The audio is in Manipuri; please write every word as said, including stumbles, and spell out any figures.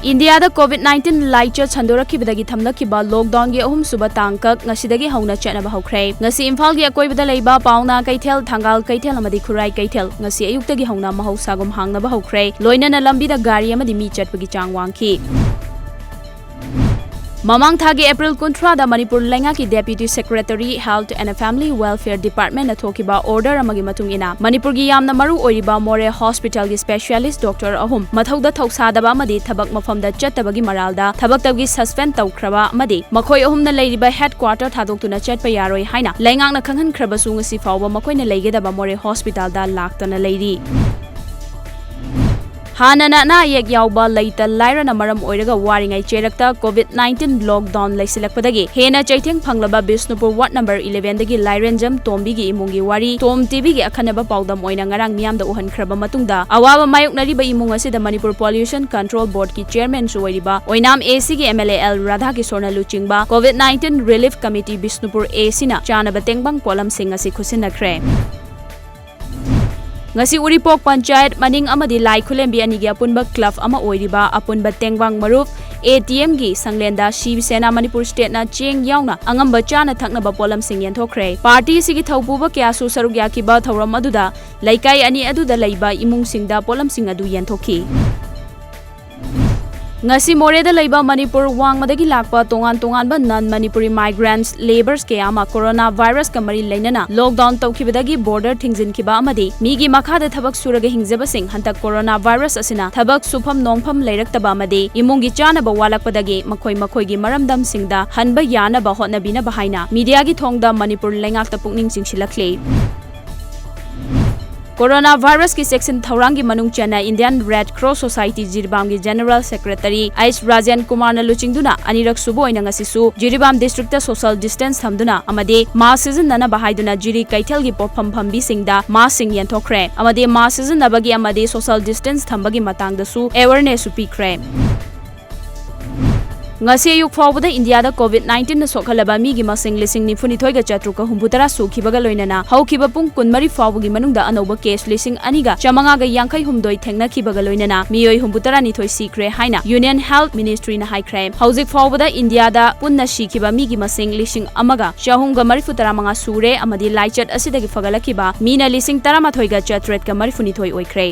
ꯏꯟꯗꯤꯌꯥꯗ COVID nineteen ꯂꯥꯏꯆꯠ ꯁꯟꯗꯣꯔꯛꯈꯤꯕꯗꯒꯤ ꯊꯝꯂꯛꯈꯤꯕ lockdownꯒꯤ ꯑꯍꯨꯝꯁꯨꯕ ꯇꯥꯡꯀꯛ ꯉꯁꯤꯗꯒꯤ ꯍꯧꯅ ꯆꯠꯅꯕ ꯍꯧꯈ꯭ꯔꯦ꯫ ꯉꯁꯤ ꯏꯝꯐꯥꯜꯒꯤ ꯑꯀꯣꯏꯕꯗ ꯂꯩꯕ ꯄꯥꯎꯅꯥ ꯀꯩꯊꯦꯜ, ꯊꯪꯒꯥꯜ ꯀꯩꯊꯦꯜ ꯑꯃꯗꯤ ꯈꯨꯔꯥꯏ ꯀꯩꯊꯦꯜ ꯉꯁꯤ ꯑꯌꯨꯛꯇꯒꯤ ꯍꯧꯅ ꯃꯍꯧꯁꯥꯒꯨꯝ ꯍꯥꯡꯅꯕ ꯍꯧꯈ꯭ꯔꯦ꯫ ꯂꯣꯏꯅꯅ ꯂꯝꯕꯤꯗ ꯒꯥꯔꯤ ꯑꯃꯗꯤ ꯃꯤ ꯆꯠꯄꯒꯤ ꯆꯥꯡ ꯋꯥꯡꯈꯤ꯫ ꯃꯃꯥꯡ ꯊꯥꯒꯤ April ꯀꯨꯟꯊ꯭ꯔꯥꯗ ꯃꯅꯤꯄꯨꯔ ꯂꯩꯉꯥꯛꯀꯤ Deputy Secretary, Health and Family Welfare Departmentꯅ ꯊꯣꯛꯈꯤꯕ order ꯑꯃꯒꯤ ꯃꯇꯨꯡ ꯏꯟꯅ, ꯃꯅꯤꯄꯨꯔꯒꯤ ꯌꯥꯝꯅ ꯃꯔꯨ ꯑꯣꯏꯔꯤꯕ ꯃꯣꯔꯦ hospitalꯒꯤ specialist doctor ꯑꯍꯨꯝ ꯃꯊꯧꯗ ꯊꯧꯁꯥꯗꯕ ꯑꯃꯗꯤ ꯊꯕꯛ ꯃꯐꯝꯗ ꯆꯠꯇꯕꯒꯤ ꯃꯔꯥꯜꯗ ꯊꯕꯛꯇꯒꯤ suspend ꯇꯧꯈ꯭ꯔꯕ ꯑꯃꯗꯤ ꯃꯈꯣꯏ ꯑꯍꯨꯝꯅ ꯂꯩꯔꯤꯕ headquarter ꯊꯥꯗꯣꯛꯇꯨꯅ ꯆꯠꯄ ꯌꯥꯔꯣꯏ ꯍꯥꯏꯅ ꯂꯩꯉꯥꯛꯅ ꯈꯪꯍꯟꯈ꯭ꯔꯕꯁꯨ, ꯉꯁꯤ ꯐꯥꯎꯕ ꯃꯈꯣꯏꯅ ꯂꯩꯒꯗꯕ ꯃꯣꯔꯦ hospitalꯗ ꯂꯥꯛꯇꯅ ꯂꯩꯔꯤ꯫ ꯍꯥꯟꯅꯅ ꯑꯅꯥ ꯑꯌꯦꯛ ꯌꯥꯎꯕ ꯂꯩꯇ ꯂꯥꯏꯔꯅ ꯃꯔꯝ ꯑꯣꯏꯔꯒ ꯋꯥꯔꯤꯉꯩ ꯆꯩꯔꯛꯇ COVID nineteen lockdown ꯂꯩꯁꯤꯜꯂꯛꯄꯗꯒꯤ ꯍꯦꯟꯅ ꯆꯩꯊꯦꯡ ꯐꯪꯂꯕ ꯕꯤꯁꯅꯨꯄꯨꯔ ward number elevenꯗꯒꯤ ꯂꯥꯏꯔꯦꯟꯖꯝ ꯇꯣꯝꯕꯤꯒꯤ ꯏꯃꯨꯡꯒꯤ ꯋꯥꯔꯤ ꯇꯣꯝ TVꯒꯤ ꯑꯈꯟꯅꯕ ꯄꯥꯎꯗꯝ ꯑꯣꯏꯅ ꯉꯔꯥꯡ ꯃꯤꯌꯥꯝꯗ ꯎꯍꯟꯈ꯭ꯔꯕ ꯃꯇꯨꯡꯗ, ꯑꯋꯥꯕ ꯃꯥꯌꯣꯛꯅꯔꯤꯕ ꯏꯃꯨꯡ ꯑꯁꯤꯗ ꯃꯅꯤꯄꯨꯔ Pollution Control Boardꯀꯤ chairmanꯁꯨ ꯑꯣꯏꯔꯤꯕ ꯑꯣꯏꯅꯥꯝ ACꯒꯤ MLA L ꯔꯥꯙꯥꯀꯤꯁꯣꯔꯅ ꯂꯨꯆꯤꯡꯕ COVID nineteen Relief Committee Bishnupur ACꯅ ꯆꯥꯅꯕ ꯇꯦꯡꯕꯥꯡ ꯄꯣꯠꯂꯝꯁꯤꯡ ꯑꯁꯤ ꯈꯨꯠꯁꯤꯟꯅꯈ꯭ꯔꯦ꯫ ꯉꯁꯤ ꯎꯔꯤꯄꯣꯛ ꯄꯟꯆꯥꯌꯠ ꯃꯅꯤꯡ ꯑꯃꯗꯤ ꯂꯥꯏ ꯈꯨꯂꯦꯝꯕꯤ ꯑꯅꯤꯒꯤ ꯑꯄꯨꯟꯕ club ꯑꯃ ꯑꯣꯏꯔꯤꯕ ꯑꯄꯨꯟꯕ ꯇꯦꯡꯕꯥꯡ ꯃꯔꯨꯞ ATMꯒꯤ ꯁꯪꯂꯦꯟꯗ ꯁꯤꯕ ꯁꯦꯅꯥ ꯃꯅꯤꯄꯨꯔ stateꯅ ꯆꯦꯡ ꯌꯥꯎꯅ ꯑꯉꯝꯕ ꯆꯥꯅ ꯊꯛꯅꯕ ꯄꯣꯠꯂꯝꯁꯤꯡ ꯌꯦꯟꯊꯣꯛꯈ꯭ꯔꯦ꯫ Party ꯑꯁꯤꯒꯤ ꯊꯧꯄꯨꯕ ꯀꯌꯥꯁꯨ ꯁꯔꯨꯛ ꯌꯥꯈꯤꯕ ꯊꯧꯔꯝ ꯑꯗꯨꯗ ꯂꯩꯀꯥꯏ ꯑꯅꯤ ꯑꯗꯨꯗ ꯂꯩꯕ ꯏꯃꯨꯡꯁꯤꯡꯗ ꯄꯣꯠꯂꯝꯁꯤꯡ ꯑꯗꯨ ꯌꯦꯟꯊꯣꯛꯈꯤ꯫ ꯉꯁꯤ ꯃꯣꯔꯦꯗ ꯂꯩꯕ ꯃꯅꯤꯄꯨꯔ ꯋꯥꯡꯃꯗꯒꯤ ꯂꯥꯛꯄ ꯇꯣꯉꯥꯟ ꯇꯣꯉꯥꯟꯕ non Manipuri migrants, labours ꯀꯌꯥ ꯑꯃ corona virusꯀ ꯃꯔꯤ ꯂꯩꯅꯅ lockdown ꯇꯧꯈꯤꯕꯗꯒꯤ border ꯊꯤꯡꯖꯤꯟꯈꯤꯕ ꯑꯃꯗꯤ ꯃꯤꯒꯤ ꯃꯈꯥꯗ ꯊꯕꯛ ꯁꯨꯔꯒ ꯍꯤꯡꯖꯕꯁꯤꯡ ꯍꯟꯗꯛ corona virus ꯑꯁꯤꯅ ꯊꯕꯛ ꯁꯨꯐꯝ ꯅꯣꯝꯐꯝ ꯂꯩꯔꯛꯇꯕ ꯑꯃꯗꯤ ꯏꯃꯨꯡꯒꯤ ꯆꯥꯅꯕ ꯋꯥꯠꯂꯛꯄꯗꯒꯤ ꯃꯈꯣꯏ ꯃꯈꯣꯏꯒꯤ ꯃꯔꯝꯗꯝꯁꯤꯡꯗ ꯍꯟꯕ ꯌꯥꯅꯕ ꯍꯣꯠꯅꯕꯤꯅꯕ ꯍꯥꯏꯅ mediaꯒꯤ ꯊꯣꯡꯗ ꯃꯅꯤꯄꯨꯔ ꯂꯩꯉꯥꯛꯇ ꯄꯨꯛꯅꯤꯡ ꯆꯤꯡꯁꯤꯜꯂꯛꯂꯤ꯫ Corona virusꯀꯤ ꯆꯦꯛꯁꯤꯟ ꯊꯧꯔꯥꯡꯒꯤ ꯃꯅꯨꯡ ꯆꯟꯅ Indian Red Cross Society ꯖꯤꯔꯤꯕꯥꯝꯒꯤ General Secretary H Rajen ꯀꯨꯃꯥꯔꯅ ꯂꯨꯆꯤꯡꯗꯨꯅ ꯑꯅꯤꯔꯛ ꯁꯨꯕ ꯑꯣꯏꯅ ꯉꯁꯤꯁꯨ ꯖꯤꯔꯤꯕꯥꯝ districtꯇ social distance ꯊꯝꯗꯨꯅ ꯑꯃꯗꯤ mask ꯁꯤꯖꯤꯟꯅꯅꯕ ꯍꯥꯏꯗꯨꯅ ꯖꯤꯔꯤ ꯀꯩꯊꯦꯜꯒꯤ ꯄꯣꯠꯐꯝ ꯐꯝꯕꯤꯁꯤꯡꯗ maskꯁꯤꯡ ꯌꯦꯟꯊꯣꯛꯈ꯭ꯔꯦ ꯑꯃꯗꯤ mask ꯁꯤꯖꯤꯟꯅꯕꯒꯤ ꯑꯃꯗꯤ social distance ꯊꯝꯕꯒꯤ ꯃꯇꯥꯡꯗꯁꯨ awarenessꯁꯨ ꯄꯤꯈ꯭ꯔꯦ꯫ ꯉꯁꯤ ꯑꯌꯨꯛ ꯐꯥꯎꯕꯗ ꯏꯟꯗꯤꯌꯥꯗ COVID nineteen ꯅ ꯁꯣꯛꯍꯜꯂꯕ ꯃꯤꯒꯤ ꯃꯁꯤꯡ ꯂꯤꯁꯤꯡ ꯅꯤꯐꯨ ꯅꯤꯊꯣꯏꯒ ꯆꯥꯇ꯭ꯔꯨꯛꯀ ꯍꯨꯝꯐꯨ ꯇꯔꯥ ꯁꯨꯈꯤꯕꯒ ꯂꯣꯏꯅꯅ ꯍꯧꯈꯤꯕ ꯄꯨꯡ ꯀꯨꯟꯃꯔꯤ ꯐꯥꯎꯕꯒꯤ ꯃꯅꯨꯡꯗ ꯑꯅꯧꯕ case ꯂꯤꯁꯤꯡ ꯑꯅꯤꯒ ꯆꯥꯃꯉꯥꯒ ꯌꯥꯡꯈꯩ ꯍꯨꯝꯗꯣꯏ ꯊꯦꯡꯅꯈꯤꯕꯒ ꯂꯣꯏꯅꯅ ꯃꯤꯑꯣꯏ ꯍꯨꯝꯐꯨ ꯇꯔꯥ ꯅꯤꯊꯣꯏ ꯁꯤꯈ꯭ꯔꯦ ꯍꯥꯏꯅ Union Health Ministry ꯅ ꯍꯥꯏꯈ꯭ꯔꯦ꯫ ꯍꯧꯖꯤꯛ ꯐꯥꯎꯕꯗ ꯏꯟꯗꯤꯌꯥꯗ ꯄꯨꯟꯅ ꯁꯤꯈꯤꯕ ꯃꯤꯒꯤ ꯃꯁꯤꯡ ꯂꯤꯁꯤꯡ ꯑꯃꯒ ꯆꯍꯨꯝꯒ ꯃꯔꯤꯐꯨ ꯇꯔꯥ ꯃꯉꯥ ꯁꯨꯔꯦ ꯑꯃꯗꯤ ꯂꯥꯏꯆꯠ ꯑꯁꯤꯗꯒꯤ ꯐꯒꯠꯂꯛꯈꯤꯕ ꯃꯤꯅ ꯂꯤꯁꯤꯡ ꯇꯔꯥꯃꯥꯊꯣꯏꯒ ꯆꯥꯇ꯭ꯔꯦꯠꯀ ꯃꯔꯤꯐꯨ ꯅꯤꯊꯣꯏ ꯑꯣꯏꯈ꯭ꯔꯦ꯫